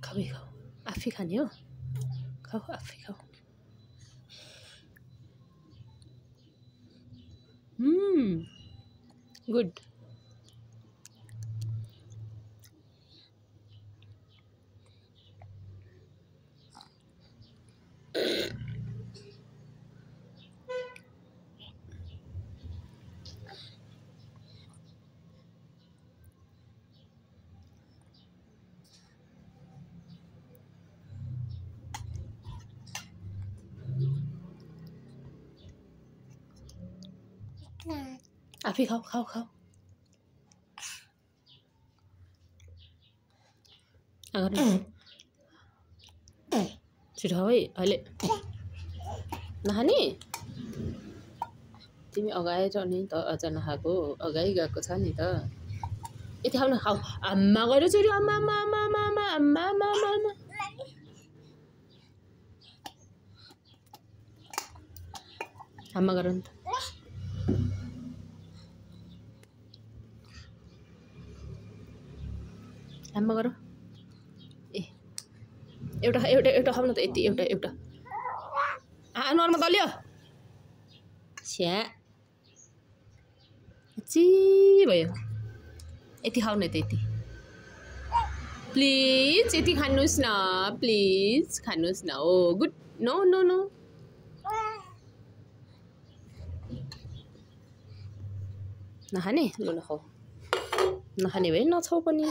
खाऊ खाऊ आफै खाने हो खाऊ आफै खाऊ गुड आफै खाऊ खाऊ खाऊ छिटो खाऊ है अहिले नखाने तिमी अगाएर नि त अझ नखाएको अगाइ गएको छ नि त यति खाऊ न खाऊ आम्मा गएर छोरी आम्मा आम्मा आम्मा आम्मा आम्मा आम्मा आम्मा आम्मा आम्मा गर नि त आम्मा गर ए एउटा एउटा एउटा खाऊ न त यति एउटा एउटा नर्मा दल्यो छ्या ची भयो यति खाऊ न त यति प्लिज यति खानुहोस् न प्लिज खानुहोस् न ओ गुड नो नो नो नखाने लु नखाऊ नखाने भए नछाऊ पनि